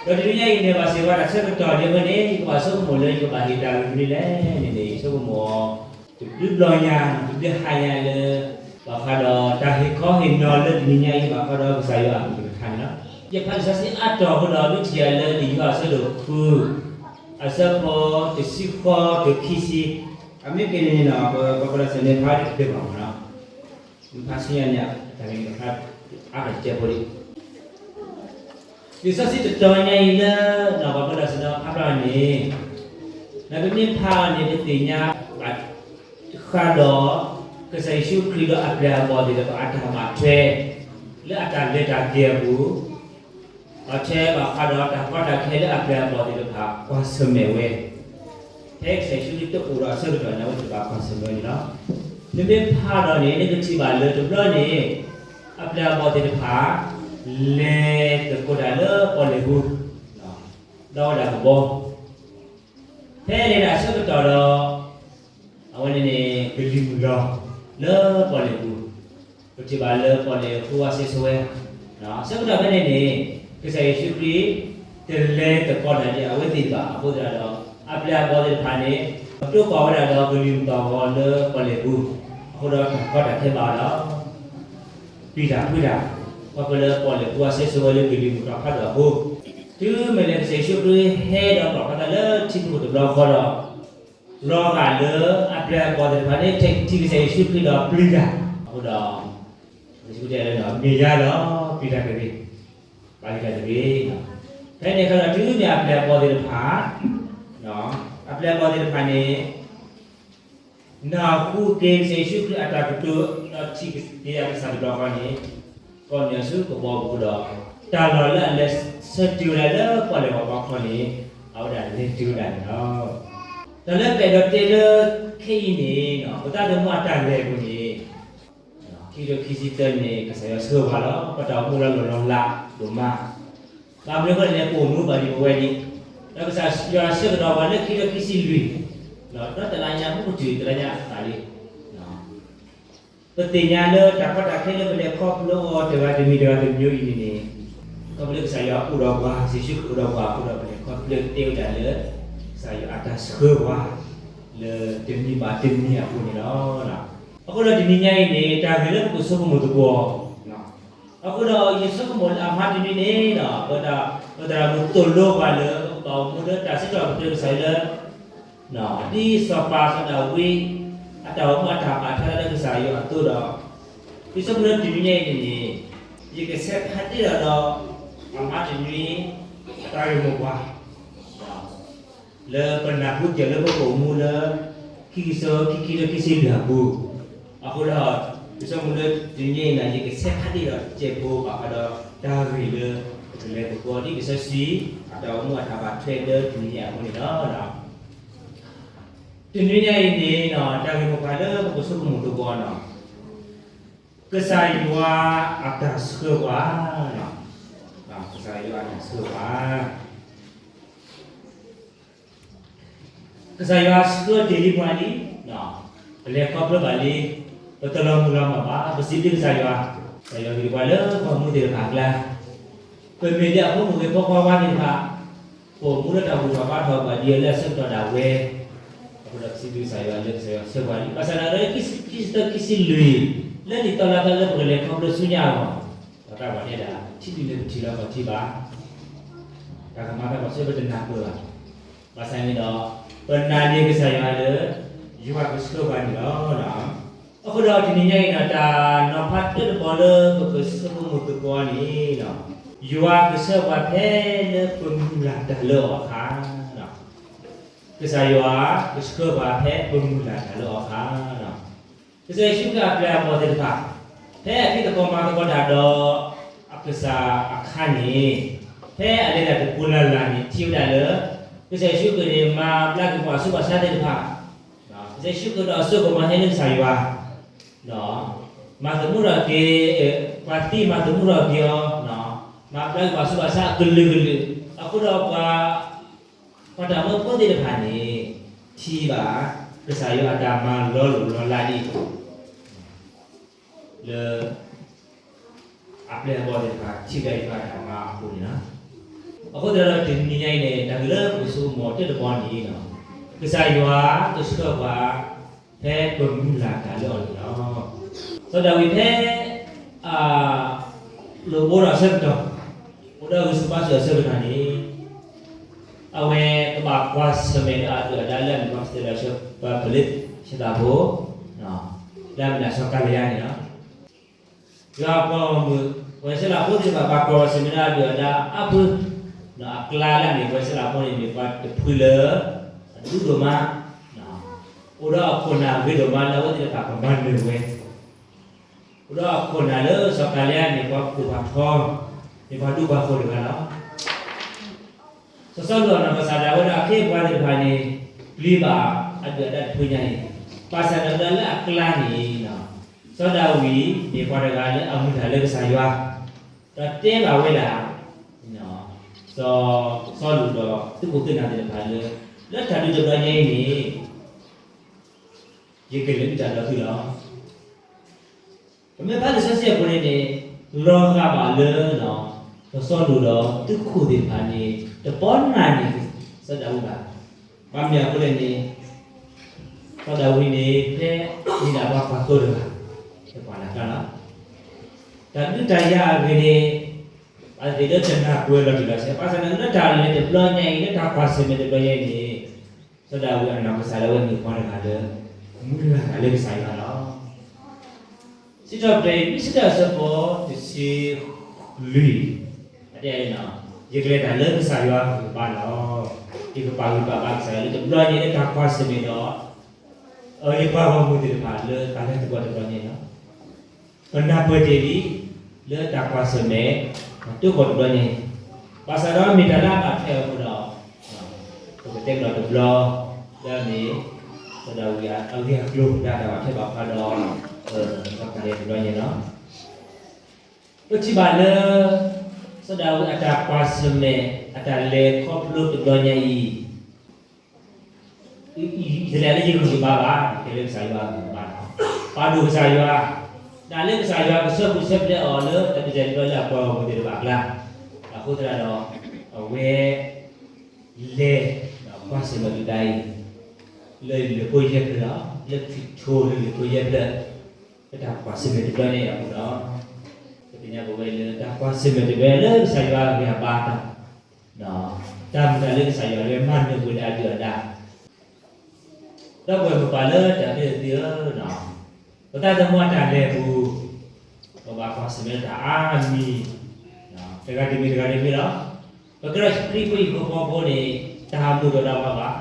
ဒီးတနံၤညါအံၤန့ၣ် ဘၣ်စံးဝဲဒၣ်ဆၢကတီၢ်ဒ်အံၤန့ၣ် ယကဘၣ်ဆိကမိၣ်လၢယကဘၣ်ဟ့ၣ်တၢ်ဂ့ၢ်မနုၤလဲၣ်န့ၣ်န့ၣ် ယဆိကမိၣ် တဘျုးဘျီညါ တဘျုးဟါညါလၢ ဘၣ်ဃးဒီးတၢ်ဟ့ၣ်ခီဟ့ၣ်နီၤလၢတနံၤညါအံၤ ဘၣ်ဃးဒီးကစၢ်ယွၤအကလုၢ်ကထါန့ၣ်လီၤ. ယဖးလံာ်စီဆှံအါတီၢ်အဃိဒီး မ့ၢ်ထံၣ်ယၤလၢလံာ်ယိၤဟၣ်အဆၢဒိၣ်ဃု အဆၢဖိတဆံဃိး တဆံခံ, အမ့ၢ်က့ၤန့ၣ်န့ၣ် ပှၤကီၢ်စဲၣ်န့ၣ် ဖးတကတၢၢ်ဘၣ်မးနီၤ, ဖးဆူညါန့ၣ် တၢ်ဂ့ၢ်န့ၣ် ဖးအါကတၢၢ်ဖိလံ လံာ်စီဆှံတတီၤညါအံၤလၢ ပှၤကီၢ်စဲၣ်န့ၣ် ဖးဖျါန့ၣ် ဒီးပမ့ၢ်ဖးအီၤန့ၣ် ပသ့ၣ်ညါဘၣ်ဃးဒီး ကစၢ်ယ့ၣ်ၡူးခရံာ်ဒီးအပျဲၢ်အဘီၣ်သ့ၣ်တဖၣ်အတၢ်ဘၣ်ထွဲ လၢအတၢ်လဲၤတၢ်က့ၤအပူၤ, ဘၣ်ထွဲဘၣ်ဃးဒီးတၢ်ကီတၢ်ခဲလၢအပျဲၢ်အဘီၣ်သ့ၣ်တဖၣ်ကွၢ်ဆၢၣ်မဲာ်ဝဲ ဖဲကစၢ်ယ့ၣ်ၡူးခရံာ်တအိၣ်ဒီးအဆၢကတီၢ်န့ၣ် အဝဲသ့ၣ်တဖၣ်ကွၢ်ဆၢၣ်မဲာ်ဝဲန့ၣ်လီၤ. နမ့ၢ်ဖးဒီးန့ၣ် နကထံၣ်ဘၣ်လၢတဘျီန့ၣ် အပျဲၢ်အဘီၣ်သ့ၣ်တဖၣ် လဲၤသကိးတၢ်လၢပီၣ်လဲၣ်ပူၤ, ဒီးဝဲဒၣ်ကဘီ ဖဲလဲၤတၢ်ဆၢကတီၢ်ဒီး အဝဲန့ၣ်န့ၣ် ကလံၤမုၢ်လီၤလၢပီၣ်လဲၣ်ပူၤ, ပထံၣ်ဘၣ်လၢပီၣ်လဲၣ်ဃုဝါဆဲးဆဲးဝဲ, ဆၢကတီၢ်ဖဲန့ၣ်န့ၣ် ကစၢ်ယ့ၣ်ၡူးခရံာ် တလဲၤသကိးတၢ်ဒ်အဝဲသ့ၣ်ဘၣ်အဃိသတးဒီး အပျဲၢ်အဘီၣ်သ့ၣ်တဖၣ်န့ၣ် တိၢ်ကွၢ်ဝဲဒၣ်ဒီးကလံၤမုၢ်တီၢ်ဂီၤလၢပီၣ်လဲၣ်ပူၤ, အဃိဒီးတၢ်ကီတၢ်ခဲဘၣ်အီၤဒီး ပျံၤတၢ်ဖုးတၢ်, ခီဖျိလၢပီၣ်လဲၣ်ဃုဝါဆဲးဆဲးဝဲလၢကလံၤမုၢ်တီၢ်ဖးဒိၣ်အဃိ, တုၤမ့ၢ်လၢကစၢ်ယ့ၣ်ၡူးခရံာ်ဟဲဒီးပာ်ဖျါသးလၢထံဖိကီၢ်ဖိတဘျီဃီဒီး လီၤဂာ်လၢအပျဲၢ်အဘီၣ်သ့ၣ်တဖၣ်န့ၣ် ထံၣ်ကစၢ်ယ့ၣ်ၡူးခရံာ်ဒီးပျံၤတၢ်, အဃိဒီး ကစၢ်ယ့ၣ်ၡူးခရံာ်တဲလၢ မ့ၢ်ယၤလီၤ ပျံၤတၢ်တဂ့ၤ, ပျံၤတၢ်တဂ့ၤ, ဖဲန့ၣ်အခါဒီးတုၤမ့ၢ်အပျဲၢ်အဘီၣ်သ့ၣ်တဖၣ် အပျဲၢ်အဘီၣ်သ့ၣ်တဖၣ်န့ၣ် နၢ်ဟူက့ၤကစၢ်ယ့ၣ်ၡူးခရံာ်အတၢ်ကတိၤ ဒီးထံၣ်က့ၤအကစၢ်တဘျီဃီန့ၣ် ကီၢ်န့ၣ်အဆူကဘီပူၤဒီး တၢ်လီၢ်လၢအလဲၤဆၢတုၤဝဲဒၣ်လၢပီၣ်လဲၣ်ပှၤဘီခီန့ၣ် အဝဲဒၣ်လဲၤတုၤဝဲဒၣ်န့ၣ်လီၤ. တၢ်လၢပအဲၣ်ဒိးတဲလၢခဲအံၤန့ၣ် ပသရၣ်သမူအတၢ်လဲၤအပူၤန့ၣ် ခံကထိခံဆံသၢန့ၣ် ကစၢ်ယွၤဆှၢပှၤလီၤ. ပတၢ်အိၣ်မူလီၤလီၤလးဒိၣ်မး, ဘၣ်မနုၤအဃိလဲၣ်န့ၣ် ပအိၣ်မူဘၣ်ဒံးပဝဲဒံး, ဒီးကစၢ်ယွၤဆှၢကဒီးပှၤလၢခံကထိခံဆံလွံၢ်, ဒီးတလါညါမုၢ်ကတုၤတလါညါအသးလံ. ပသ့ၣ်ညါလၢတၢ်ကီတၢ်ခဲလၢပလဲၤခီဖျိအီၤတဂၤတမံၤတဂၤတမံၤအံၤန့ၣ်န့ၣ်, ခီဖျိလၢကစၢ်ယွၤအိၣ်ဒီးပှၤ, ကစၢ်ယ့ၣ်ၡူးခရံာ်အိၣ်ဒီးပှၤအဃိဒီး ပလဲၤခီဖျိတဲဝဲဒၣ်လၢ ကစၢ်ယွၤအတၢ်ဆှၢပှၤ လၢတမံၤဘၣ်တမံၤအဃိန့ၣ်လီၤ. အဃိဒီးတနံၤညါအံၤန့ၣ် တၢ်ဂ့ၢ်လၢပကဆိကမိၣ်သကိး အဃိဒီးယဆိကမိၣ်လၢအမၤတနံၤန့ၣ် ပသရၣ်မုၣ်သိၣ်လိပှၤလၢ ပကဘၣ်အိၣ်မူလၢတၢ်စံးထီၣ်ပတြၢၤကစၢ်ယွၤလၢ ဒ်စီၤပၤစီၤဒၤဝံး အတၢ်အိၣ်မူအတၢ်ဘၣ်ထွဲလၢကစၢ်ယွၤအသိးဒီး ယဆိကမိၣ်လၢတနံၤညါအံၤန့ၣ်န့ၣ် ယကဆဲးဖးတ့ၢ်ဒီး အမၤတနံၤ အတၢ်ဂ့ၢ်မိၢ်ပှၢ် လၢပနၢ်ဟူတ့ၢ်လၢပကအိၣ်မူလၢ ခံကထိခံဆံလွံၢ်အပူၤ, အဃိဒီး ယဆိကမိၣ်လၢတနံၤညါအံၤန့ၣ် ယကဆဲးဖးတ့ၢ်ဒီးတစဲးဖိဘၣ်ဃးဒီး တၢ်ဂ့ၢ်လၢ ပကလဲၤသကိးဒ်လံာ်စီဆှံ အတၢ်အိၣ်မူအတၢ်ဘၣ်ထွဲလၢတနံၤညါအပူၤန့ၣ်လီၤ. တနံၤညါအံၤန့ၣ် တၢ်ဂ့ၢ်မိၢ်ပှၢ်လၢပကဆိကမိၣ်သကိးန့ၣ် ကစၢ်ယွၤအတၢ်ဆှၢပှၤ, ကစၢ်ယွၤအတၢ်ဆှၢပှၤ ကစၢ်ယွၤဆှၢတ့ၢ်လံပှၤလံ, ပလဲၤခီဖျိဘၣ်လံ, ပတလီၤမုၢ်လီၤမၢ်ဘၣ်, ပစံးဘျုးကစၢ်ယွၤ, ကစၢ်ယွၤဂ့ၤပှၤလၢပှၤမူသ့ၣ်တဖၣ်အကျါ, ပမ့ၢ်ဒ်အဖိမုၣ်ဂ့ၤဖိခွါဝါသ့ၣ်တဖၣ်, ပအိၣ်မူလၢတၢ်ဘူၣ်ထီၣ်ဘါထီၣ်ဘၣ်ဒ်အံၤလၢအဆၢကတီၢ်ဒၣ်ဝဲ, အဃိဒီးပစံးဘျုးကစၢ်ယွၤလၢကစၢ်ယွၤဆှၢပှၤလံ, ဘၣ်ဆၣ်သနာ်က့ ခံဆံသၢ ခံဆံလွံၢ် လၢနံၣ်သီလါသီလၢပကလဲၤခီဖျိဆူညါအဂီၢ်, ပှၤတၢ်ဘၣ်တဲဒၣ် ထံဒုးန့ၣ်ပထံၣ်လီၤပှၤထံဘၣ် တၢ်ကမၤတၢ်ကီဆၢပတနၢ်ပၢၢ်ဘၣ်. ဘၣ်ဆၣ်န့ၣ်ဒီး ပနာ်န့ၢ်ကစၢ်ယွၤလၢ ယွၤကဆှၢပှၤန့ၣ်လီၤ. အဃိဒီးတနံၤညါအံၤဒီး တၢ်နီၤဖးတၢတဘီလၢပကဆိကမိၣ်သကိးန့ၣ်, ယွၤကဆှၢပှၤဖဲလၢပမုၢ်လၢ်တၢ်လၢအီၤအခါ, ကစၢ်ယွၤကဆှၢပှၤဖဲပမုၢ်လၢ်တၢ်လၢအီၤအခါ ကစၢ်ယ့ၣ်ၡူးခရံာ်အပျဲၢ်အဘီၣ်သ့ၣ်တဖၣ် ဖဲအဖံးသကိးမၤသကိးတၢ်ဒီးအကစၢ်အခါန့ၣ်, ဖဲအလဲၤတၢ်တပူၤလၢ်လၢ်န့ၣ် ထံၣ်ဝဲဒၣ်လၢ ကစၢ်ယ့ၣ်ၡူးခရံာ်န့ၣ် မၤဘျါက့ၤပှၤဆူးပှၤဆါသ့ၣ်တဖၣ်, ကစၢ်ယ့ၣ်ၡူးခရံာ်ဒီးအစိကမီၤဟဲလၢကစၢ်ယွၤ, မၤသမူထီၣ်က့ၤ ပှၤသံမၤသမူထီၣ်က့ၤအီၤ, မၤဘျါက့ၤပှၤဆူးပှၤဆါအကလုာ်ကလုာ်, အဃိဒီးပှၤ ပှၤတၢ်မၢဖိသ့ၣ်တဖၣ်န့ၣ် ထံၣ်ဘၣ် ကစၢ်ယွၤအတၢ်မၤလီၤလိၢ်လီၤလးဒ်အံၤ, လၢ အပျဲၢ်အဘီၣ်သ့ၣ်တဖၣ် ထံၣ်ဘၣ်ယွၤအတၢ်မၤအဃိန့ၣ်လီၤ. အဃိသတးဒီးတနံၤညါအံၤန့ၣ် တၢ်ဂ့ၢ်လၢပကဆိကမိၣ်တၢ်တဘီန့ၣ်, ကစၢ်ယွၤကဆှၢပှၤ ဖဲပမုၢ်လၢ်တၢ်လၢအီၤန့ၣ်လီၤ. စီၤဒၤဝံးဖဲ အလိၣ်ဘၣ်ဒီးအဆၢကတီၢ်, အိၣ်ဒီးဂုၢ်ဆူၣ်ဘါဆူၣ်အဆၢကတီၢ်န့ၣ်, အဝဲကဘၣ်ကွၢ်ဆၢၣ်မဲာ်ဒီးအဒုၣ်အဒါလၢအမ့ၢ် ပှၤဖလ့ၡသးဖိ, လၢအမ့ၢ်ဒၣ်စီၤကၤလံယါန့ၣ်လီၤ. ယွၤအပှၤဂီၢ်မုၢ် ပှၤအံၣ်စရ့လးဖိသ့ၣ်တဖၣ် ဘၣ်ကွၢ်ဆၢၣ်မဲာ်ဒီးအဒုၣ်အဒါအါဖု, အကျါလၢအမ့ၢ်ပှၤအံၣ်စရ့လးဖိန့ၣ် မ့ၢ်ပှၤတဖုလၢ အဒူဒိၣ်မး, အိၣ်ဒီးအခိၣ်နၢ်ဂ့ၤဒိၣ်မးလၢအဝဲသ့ၣ်တဖၣ်ကမၤနၢၤဝဲ, အိၣ်ဒီးအခိၣ်နၢ်လၢစီၤကၤလံယါန့ၣ် ပှၤကူၣ်ပှၤထီ, မ့ၢ်ပှၤဒူပှၤဃိၤတဂၤလီၤ. စီၤစီလူးအနီၢ်ကစၢ်ဒၣ်ဝဲဒၣ်အခ့အပှၤသ့ၣ်တဖၣ်န့ၣ် ပျံၤဘၣ်အဒုၣ်အဒါတဖုညါအံၤ, ဘၣ်ဆၣ်သနာ်က့လၢအကျါန့ၣ်, စီၤဒၤဝံးမ့ၢ်ပှၤတဂၤလၢအမုၢ်လၢ်လၢကစၢ်ယွၤ, ဒီးတဲဘၣ်ဝဲဒၣ် စီၤစီလူးဒီးသုးခိၣ်သုးနၢ်သ့ၣ်တဖၣ်လၢ လၢတၢ်ဒုးတဘျီညါအံၤန့ၣ် ယကလဲၤဒုးတၢ်ဒီးသုလီၤ. ပမ့ၢ်ဖးလံာ်စီဆှံအပူၤန့ၣ်န့ၣ် လီၤဂာ်ဘၣ်လၢ စီၤစီလူးဒီးသုးခိၣ်သ့ၣ်တဖၣ်န့ၣ် တပီၢ်နၢ်န့ၢ်စီၤဒၤဝံးဘၣ်. ဘၣ်မနုၤအဃိလဲၣ်န့ၣ် စီၤဒၤဝံးန့ၣ် ဖဲမ့ၢ်ဒၣ်ပှၤကွၢ်သိတဂၤ, တပှၤလၢ်ကျါလီၤ. တၢ်ဒုးတၢ်ယၤအဂ့ၢ်န့ၣ် အသ့ၣ်လၢတနၢ်ပၢၢ်လီၤတံၢ်လီၤဆဲး, ဘၣ်ဆၣ်သနာ်က့လၢတၢ်လဲၤတဘျီညါအံၤ လၢတၢ်ကွၢ်ဆၢၣ်မဲာ်တဘျီညါအံၤန့ၣ် စီၤဒၤဝံးအနီၢ်ကစၢ်ဒၣ်ဝဲမ့ၢ်ပှၤတဂၤလၢ မုၢ်လၢ်လၢကစၢ်ယွၤလီၤ. စံးထီၣ်ပတြၢၤ အဆၢဒိၣ်တဆံလွံၢ်, အတဲ, ယကလဲၤတၢ်လၢကစၢ်ယွၤအဂံၢ်အဘါလီၤ. ယကပာ်ဂံၢ်ပာ်ဘါကစၢ်ယွၤလၢတဘျီညါလၢတၢ်ကွၢ်ဆၢၣ်မဲာ်ဒီး ယပှၤဂီၢ်မုၢ်သ့ၣ်တဖၣ်လၢတၢ်လဲၤသကိးတဘျီညါလီၤ. ပနၢ်ပၢၢ်တ့ၢ်လံ လၢတၢ်ကွၢ်ဆၢၣ်မဲာ် တၢ်ကိးတဘျီညါအံၤ, ဘၣ်ဆၣ်ဒီးမ့ၢ်တၢ်လၢအဘၣ်ထွဲအဃိဒီး ပကတဲကဒီးတဘျီ လၢအမ့ၢ် စီၤဒၤဝံးအဂ့ၢ်အကျိၤ လၢအတၢ်ဘၣ်ထွဲဘၣ်ဃးဒီး စီၤကၤလံယါတဘျီညါလီၤ. ပထံၣ်ဘၣ်လၢ စီၤဒၤဝံးအတၢ်ကွၢ်ဆၢၣ်မဲာ် အတၢ်လဲၤခီဖျိတဘျီညါအံၤ အံၤတလဲၤလၢယဂံၢ်ယဘါဘၣ်, ကဲလၢကစၢ်ယွၤအဂံၢ်အဘါလီၤ. ပာ်ဒိၣ်ကစၢ်ယွၤ, တၢ်လၢကစၢ်ယွၤကဆှၢပူၤဆှၢပျဲအီၤလၢတၢ်ဒုးတၢ်ယၤတဘျီလၢအပှၤဂီၢ်မုၢ်သ့ၣ်တဖၣ်အကျါ, အဃိသတးဒီး အဝဲ လဲၤ ကွၢ်ဆၢၣ်မဲာ်ဒုၣ်ဒါအံၤ လၢလံာ်ဖိယဲၢ်ဖျၢၣ်လီၤ, လၢခရံာ်ထိလၢလံာ်ဖိယဲၢ်ဖျၢၣ်, လၢတၢ်ကွၢ်ဆၢၣ်မဲာ်တဘျီညါအံၤအပူၤလီၤ. ပသ့ၣ်ညါပဝဲလၢတၢ်ကွၢ်ဆၢၣ်မဲာ်တဘျီလၢကစၢ်ယွၤအဂံၢ်အဘါတၢ်, တၢ်မုၢ်လၢ်လၢကစၢ်ယွၤလၢမၤနၢၤပှဲၤဒၣ်အဒုၣ်အဒါ ဒီပုၢ်ဝဲၢ်မိၢ်ပၢ်လၢတၢ်ဖံးသ့ၣ်ဧၢ, ပသးသမူအတၢ်လဲၤအပူၤ, ပဘၣ်ကွၢ်ဆၢၣ်မဲာ်တၢ်အါမံၤ, တဂၤတမံၤတဂၤတမံၤလီၤ. ပကဲထီၣ်ခရံာ်ဖိဟံၣ်ဖိဃီဖိန့ၣ် တၢ်မူဒီးတၢ်ဘၣ်ဘၣ်,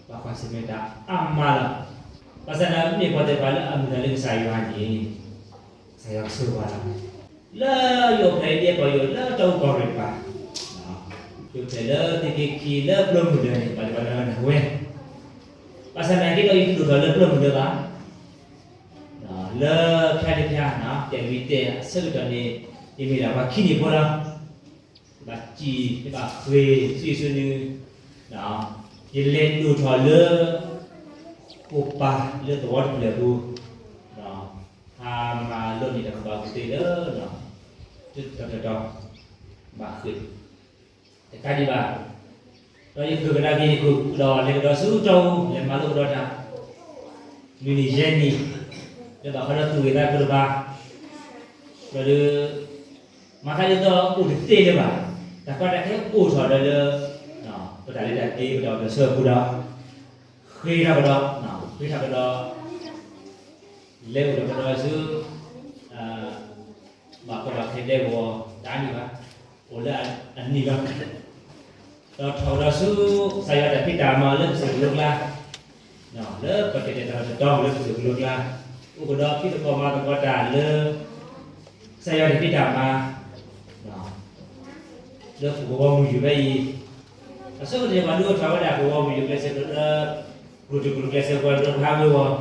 ဘၣ်ကွၢ်ဆၢၣ်မဲာ်တၢ်အါမးလီၤ. ဘၣ်ဆၣ်သနာ်က့မ့ၢ်ပှၤသ့ၣ်တဖၣ်လၢအမုၢ်လၢ်လၢကစၢ်ယွၤန့ၣ် ကစၢ်ယွၤကဆိၣ်ဂ့ၤပှၤလီၤ. လၢယအိၣ်ဖျဲၣ်ဒ်ပှၤယိာ်လၢတၢ်အိၣ်ကီၢ်ရ့ၣ်တဖၣ်, ယအိၣ်ဖျဲၣ်လၢသုးက့ခံလၢပျိမုၢ်ဒၢးန့ၣ် ပှၤတဖၣ်လၢနၢ်ဟူဝဲ, ဘၣ်ဆၣ်သနာ်က့ဒီးယတဒိၣ်ထီၣ်လၢပျိမုၢ်ဒၢးဘၣ်, လၢဖၠါတဖၣ် တဲဝံၤတဲအဆၢကတီၢ်န့ၣ် ယမ့ၢ်ဒၣ်ပှၤခံနံၣ်ဖိလီၤ. ဘၣ်စံၣ်ဘၣ်ဃ့ၢ်ဆူၣ်ဆူၣ်နုၤ, ယလဲၤဒိၣ်ထီၣ်လၢ ကိၣ်ပၤလၢသဝီတဖျၢၣ်အပူၤ, ဟးမၤလိန့ၢ်တၢ်ကူၣ်ဘၣ်ကူၣ်သ့လၢ တတီၤတတီၤ ဘၣ်ဃ့ၢ် တခါဒံးဘၣ်, ဒီးယဃုာ်ကဒါက့ၤယခိၣ်ဒီး လဲၤကဒီးဆူတီၢ်ပူၤ လဲၤမၤလိကဒီးတၢ် လွံၢ်နံၣ်ယဲၢ်နံၣ်, လၢဘၣ်ဃးဒီးသူၣ်ဂ့ၤသးကျိၤတဖၣ်, ဒီး မၤသးဒ်သိးအိၣ်တသ့လၢၤဘၣ်, တၢ်ကီတၢ်ခဲအိၣ်ထီၣ်ဒီးလၢ ပတၢ်လဲၤတၢ်က့ၤ ပတၢ်အိၣ်တၢ်ဆိးအပူၤဒီး ဃ့ထီၣ်ကဒီး, ဃ့ထီၣ်ကဒီး, လဲၤအိၣ်ထီၣ်ကဒီးဆူ ဘၣ်ကီဘၣ်ခဲဒဲကဝီၤ တအါန့ၢ်ဘၣ်, အိၣ်လၢအနံၣ်လီၤ. ဒီးထီၣ်ကဒီးဆူ ကစၢ်ယွၤတၢ်ဖံးတၢ်မၤလၢကစၢၢ်ကလိကျါ, လၢပကတဲာ်တၢ်တတီလၢကစၢၢ်ကလိကျါ, အိၣ်ကဒီးဖံးသကိးမၤသကိးတၢ်လၢ ကစၢ်ယွၤတၢ်ဖံးတၢ်မၤ လၢပကဝီၤမုၢ်ယုၢ်ဖဲအံၤ, အဆိကတၢၢ်ပှၤဒုးအိၣ်ထီၣ်ဝဲဒၣ်ပကဝီၤမုၢ်ယုၢ်ကျဲးစၢးကျိၤလၢ ကျိၤတကျိၤကျဲးစၢးပှၤဒိးဟးဝ့ၤဝီၤ,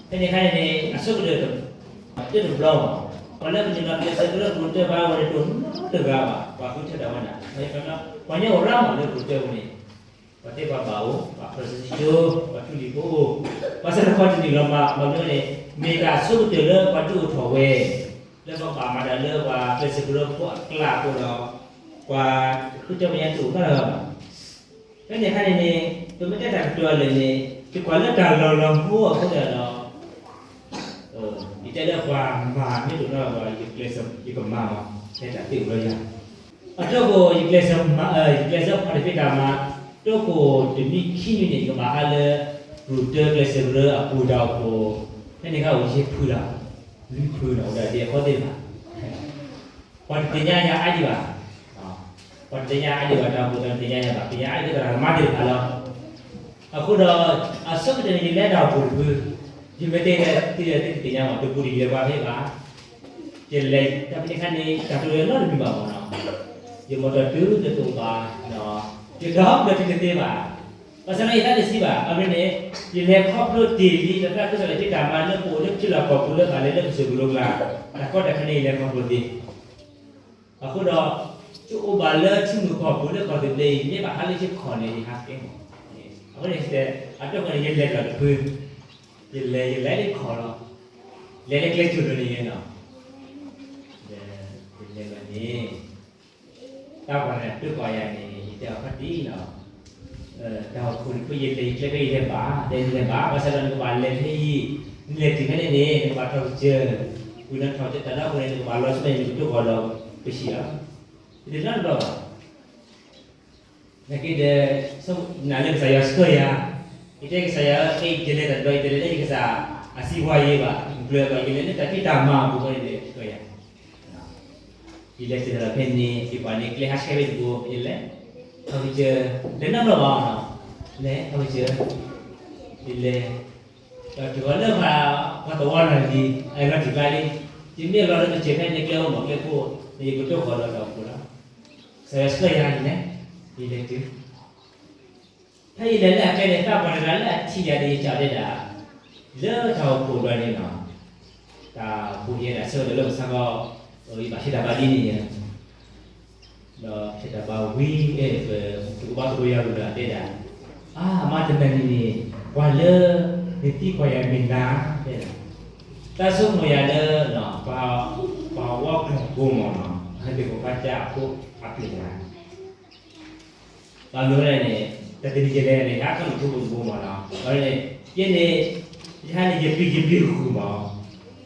ဖဲန့ၣ်အခါန့ၣ်န့ၣ် အဆိကတၢၢ် တတဘျီဘၣ်, ပှၤလၢပနုာ်လီၤကျဲးစၢးကျိၤလၢကျိၤတၢၢ်ဘၣ်ဝဲန့ၣ် တအိၣ်နီတဂၤဘၣ်, ပှၤဃုထၢတၢ်ဝဲဒၣ်, ပှၤညီအိၣ်ရၢမးလၢကျိၤတၢၢ်ပူၤန့ၣ်, ပှၤသ့ပှၤဘၣ်အိၣ်, ပှၤဖရၢစံကၠိ, ပှၤထူလံၤဖိအိၣ်, ဘၣ်ဆၣ်တခီတနံၣ်လီၤမး ဘၣ်မနုၤန့ၣ် မ့ၢ်တၢ်အဆိကတၢၢ်လၢပှၤဒုးအိၣ်ထီၣ်ဝဲ လၢပဘၣ်မၤတၢ်လၢပှၤကျဲးစၢးကရၢဖိအကျါအဃိဒီး ပှၤဃုထၢပညါတအိၣ်နီတဂၤဘၣ်. ဖဲန့ၣ်အခါန့ၣ်န့ၣ် ပမ့ၢ်တဲတၢ်ကတိၤအလၢာ်န့ၣ် ယကွၢ်လၢတၢ်လီၢ်လီၤဟိအဃိဒီး ယတဲလၢပှၤမၤမ့ၢ်တအိၣ်နီတဂၤဘၣ် ယကျဲးစၢးယကမၤမး ဖဲတၢ်သ့အိၣ်လီၤယၤ အဒိကိး ယကျဲးစၢးမၤ ယကျဲးစၢးဖီၣ်တၢ်ဖံးတၢ်မၤ ဒိကိးတနွံခံနွံန့ၣ် ယကဘၣ်ဟးလၢ ပူၤတၢကျဲးစၢးကရၢအပူၤတၢ်အိၣ်ဖှိၣ် ဖဲန့ၣ်အခါအိၣ်ယဲၢ်ဖုလီၤ လွံၢ်ဖုလီၤ အိၣ်ဒၣ်ဒ်အဖီသ့ၣ်တဖၣ် ပှၤတသ့ၣ်ညါယၤအါဒံးဘၣ်, ပှၤတသ့ၣ်ညါအါဒံးဘၣ် တၢ်အိၣ်ဖှိၣ်သ့ၣ်တသ့ၣ်ညါယၤဘၣ် သ့ၣ်ညါအါဒံးသရၣ်သမါသ့ၣ်တဖၣ်လီၤ. အဃိဒီး အဆိကတၢၢ်န့ၣ် ယလဲၤတၢ်အိၣ်ဖှိၣ်တဖု, ယမ့ၢ်တဲလၢသုတသ့ၣ်ညါဘၣ် တပူၤတယံၤလၢၤဘၣ်ဖဲဘၣ်, ယလဲၤတၢ်ဖဲန့ၣ်အခါန့ၣ် တၢ်တအိၣ်လၢနီတမံၤဘၣ်မ့ၢ်နီၤ, ယမီၢ်တၢ်တုၤတအိၣ်ဘၣ်, ယဒီဘျၢထံတသ့ဘၣ်, ဘၣ်ဆၣ်ဒီးယသးတဆံးဘၣ် အမ့ၢ်န့ၣ် ယလဲၤခီဖျိတ့ၢ်လံ တၢ်သးခုကစီၣ်လၢတၢ်မၤလၢပအိၣ်လၢထံလီၢ်ကီၢ်ပူၤလၢဘၣ်လဲၤလၢကစၢၢ်ကလိကျါ, တၢ်ကီတၢ်ခဲန့ၣ် ယလဲၤခီဖျိသ့ အဃိဒီး ယအိၣ်ဘၣ်လၢထံမုၢ်ကီၢ်ပူၤလၢကီၢ်သဘျ့အံၤ မ့ၢ်ဘၣ်ဟးလၢယခီၣ်န့ၣ် ယဟးကဲမး, အဃိန့ၣ် အဒိဃိန့ၣ် ယလဲၤတၢ်တဖု, ယလဲၤ ယလဲၤလၢယခီၣ်လီၤ, လဲၤလၢကျဲကၠိၢ်ဒိၣ်န့ၣ်ယဲနီၤ, ယလဲၤဘၣ်န့ၣ် တၢ်ပှၤန့ၣ်တၢ်ကွၢ်ယၤန့ၣ် ယတဲအီၤခီၣ်တံၢ်နီၤ, တၢ်အိၣ်ဖှိၣ်တဖု ယလဲၤယကျဲဖဲအံၤလဲၤဘၣ်, လဲၤလဲၤဘၣ် ဘၣ်ဆၣ်ဒီးနကဘၣ်လဲၤဖဲအံၤ, နလဲၤတုၤဖဲန့ၣ်န့ၣ် နကဘၣ်ထီၣ်ကစၢၢ်, ဝံၤနထီၣ်ကစၢၢ်တၢ်ဒီးအဃိန့ၣ် နကဘၣ်လီၤဆၢၣ်မဲာ် နကတိၢ်ကီၢ်ဒီးပဟံၣ်လီၤ, ယတနီတဘျီဘၣ် နာ်က့ဒီး နာ်လၢကစၢ်ယွၤဆှၢယၤ, ယတဲကစၢ်ယွၤ ယလဲၤတၢ်တဘျီ ယတလဲၤလၢယကစၢ်အစံးဝါယဲဘၣ်, ကျၢၤဘၣ် ယလဲၤလၢတၢ်ဖံးတၢ်မၤအပူၤဃီန့ၣ်ဒီး ဆှၢယၤ, ယလဲၤစၢၤဒီးဖဲန့ၣ် ယပှၤန့ၣ် ကျဲဟးဆှဲဖဲတဘိ ယလဲၤ, ထီၣ်ကစၢၢ် လဲၤနီတဘျီဘၣ်နီၤ, လဲၤထီၣ်ကစၢၢ်, ယလဲၤ, ဒီးတုၤဃီၤလၢပှၤသဝီနီၢ်လံၤ အလီၤတံၢ်ကျါလံ, ယမ့ၢ်လီၤလၢကစၢၢ်ဖဲန့ၣ် ကျဲအိၣ်မးကျဲခိၣ်, ယကတိၢ်ဃီၤဒီးတၢ်အိၣ်ဖှိၣ်လီၤ, ကစၢ်ယွၤဆှၢယၤယလဲၤ, ယလဲၤတုၤ ဖဲယလဲၤလၢအကျဲန့ၣ် သးပှၢ်တဂၤလၢအထံၣ်ယၤဒီး ယစံးတဲဒၣ်, လၢတၢ်အိၣ်ဖှိၣ်ဘျီန့ၣ်နီၤ, တၢ်အိၣ်ဖှိၣ်ယဲဒၣ်ဆၢကတီၢ်လၢပဆါကီ, ယဘၣ်ဖံးတၢ်ဘါဒ်န့ၣ်ယဲ, ဒီးဖံးတၢ်ဘါဝံၤ ပသုးကဘီသကိးယၤဝံၤဒီးတဲဒၣ်, အါ မါတနၤန့ၣ်န့ၣ် ပှၤလၢ နသံကွၢ်ယၤမ့ၢ်နၤ တဲဒၣ်, တၢ်ဆိကမိၣ်ယၤလၢ ပှၤဝီကျိာ်ဖိမ့ၢ်နီၤ, ဟဲက့ၤပှၤကစၢ်အဖိအပျဲၢ်တဂၤ ဘၣ်မနုၤလဲၣ်န့ၣ် တၢ်တနံၤယလဲၤန့ၣ် ဟးခီလၢထူဖိတဘိမ့ၢ်နီၤ, ဘၣ်မနုၤလဲၣ်, ယဲန့ၣ် ယဟးန့ၣ် ယပျံၤ ယပျံၤဃုာ်မး,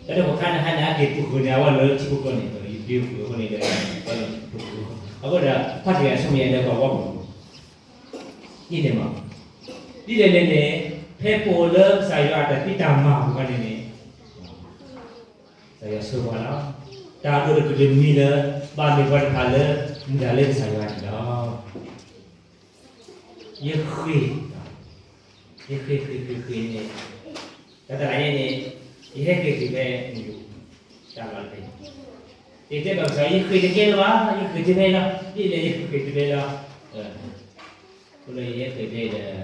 တၢ်တခါန့ၣ်ဟးန့ၣ် ဟဲက့ၤပူၤဃုာ်န့ၣ် အဝဲလၢထံဖိကျိာ်န့ၣ် ယပျံၤဃုာ်အဃိန့ၣ်ဒီး အဃိဒီး ဖးတံၢ်ယၤဆိကမိၣ်ယၤလၢပှၤဝီကျိာ် ဒ်န့ၣ်မး, ဒ်လဲၣ်န့ၣ်န့ၣ် ဖဲပအိၣ်လၢကစၢ်ယွၤအတၢ်ဖံးတၢ်မၤအပူၤခါန့ၣ်န့ၣ် ကစၢ်ယွၤဆှၢပှၤလီၤ. တၢ်ဒိၣ်တကတၢၢ်တမံၤလၢ ဘၣ်မ့ၢ်ပှၤတဖၣ်လၢ မုၢ်လၢ်လၢကစၢ်ယွၤန့ၣ်လီၤ. ယဃ့ၢ်, ယဃ့ၢ်ဃ့ၢ်ဃ့ၢ်ဃ့ၢ်န့ၣ်, တၢ်တဂၤန့ၣ်န့ၣ် ယဟဲဃ့ၢ်ဃ့ၢ်ဖဲ တၢ်လီၢ်တဖဲ ယတဲဘၣ်ကစၢ် ယဃ့ၢ်တကဲလၢၤဘၣ်, ယဃ့ၢ်တဖဲလီၤ, ဒ်လဲၣ်ယဃ့ၢ်တဖဲလီၤ. အဃိဒီးယဟဲဃ့ၢ်ဖဲဒီး ကစၢ်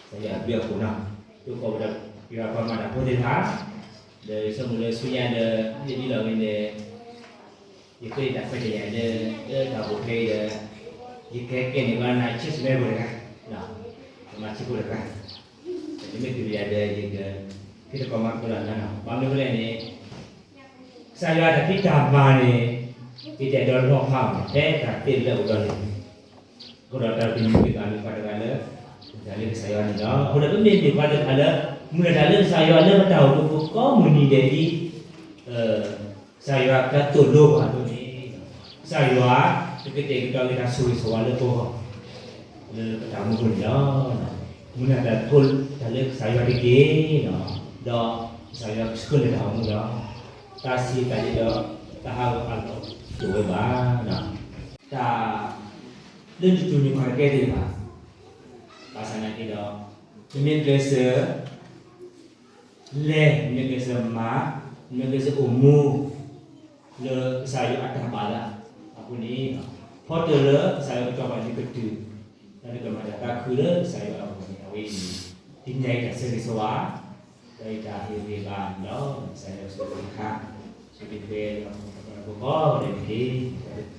ယွၤအဘျုးအဖှိၣ်နီၤ, ဒ်သိးပဒီး ယွၤပှၤမၤတၢ်ဖိသ့ၣ်တဖၣ်, ဒီးယဆိကမိၣ်လၢဆူညါဒီး ယဒ်လီၤဝဲန့ၣ် ယဃ့တၢ်ခွဲးတၢ်ယာ်လၢ လၢတၢ်အိၣ်ဖှိၣ်ဖဲအံၤဒီး ယကဟဲကဲန့ၢ်ဘၣ်နၤ ဆဲးစမဲဖိတဂၤ, ပမၤဆံးဖိတဂၤ, တမ့ၢ်တုၤလၢယၤဒီး ယက ဖံးသကိးမၤသကိးလၢနၤနီၤ, ဘၣ်မနုၤလဲၣ်န့ၣ် ကစၢ်ယွၤတၢ်ဖံးတၢ်မၤန့ၣ် ယတအဲၣ်ဒိးလီၤဖးဘၣ် ဖဲတၢ်သ့လၢအအိၣ်ဒီးန့ၣ်, အဃိဒီးတၢ်တမံၤမ့ၢ်ဘၣ်မ့ၢ်ပှၤတဂၤလၢ မုၢ်လၢ်လၢကစၢ်ယွၤန့ၣ်လီၤ. အဃိဒီးပမ့ၢ်မ့ၢ်ပှၤတဖၣ်လၢ မုၢ်လၢ်တၢ်လၢကစၢ်ယွၤလၢပတၢ်အိၣ်မူပူၤကိးမုၢ်နံၤဒဲးအံၤ, ကစၢ်ယွၤကသိၣ်လိပှၤအသိးန့ၣ်, ကစၢ်ယွၤကကတဲာ်ကတီၤက့ၤတၢ်ဆိၣ်ဂ့ၤဆိၣ်ဝါလၢပဂီၢ် လၢပတၢ်အိၣ်မူပူၤန့ၣ်လီၤ. မုၢ်လၢ်တၢ်ဖိတၢ်လၢကစၢ်ယွၤတက့ၢ်, ဒီးကစၢ်ယွၤကဆှၢလၢတၢ်အိၣ်မူလီၤ. တၢ်ဆံးတၢ်လ့ဒီး တၢ်ဟးဂီၤအလီၢ်တအိၣ်ဝဲဘၣ်. တၢ် လၢနတူၢ်န့ၢ်ခီၣ်တကဲသ့ၣ်တဖၣ်, ဘၣ်ဆၣ်နာ်က့ဒီး နမ့ၢ်ကျဲးစၢး လဲၤ နမ့ၢ်ကျဲးစၢးမၤ နမ့ၢ်ကျဲးစၢးအိၣ်မူ လၢကစၢ်ယွၤအတၢ်ဘၣ်လၢအပူၤန့ၣ်, ဖီတၢၢ်လၢကစၢ်ယွၤကတီၤဘၣ်နကတုၤ, ဒီးနကမၤတၢ်သးခုလၢကစၢ်ယွၤအဂီၢ်န့ၣ် အဝဲအံၤန့ၣ် ဒ်န့ၣ်အံၤတၢ်ဆၢဂ့ၤဆၢဝါ ဒီးယတၢ်ဟ့ၣ်ဂံၢ်ဘါန့ၣ်လီၤ. ကစၢ်ယွၤဆိၣ်ဂ့ၤတခါ, ဆိၣ်ဂ့ၤတခါ ဒီးပကီၢ်ဒီးတက့ၢ်.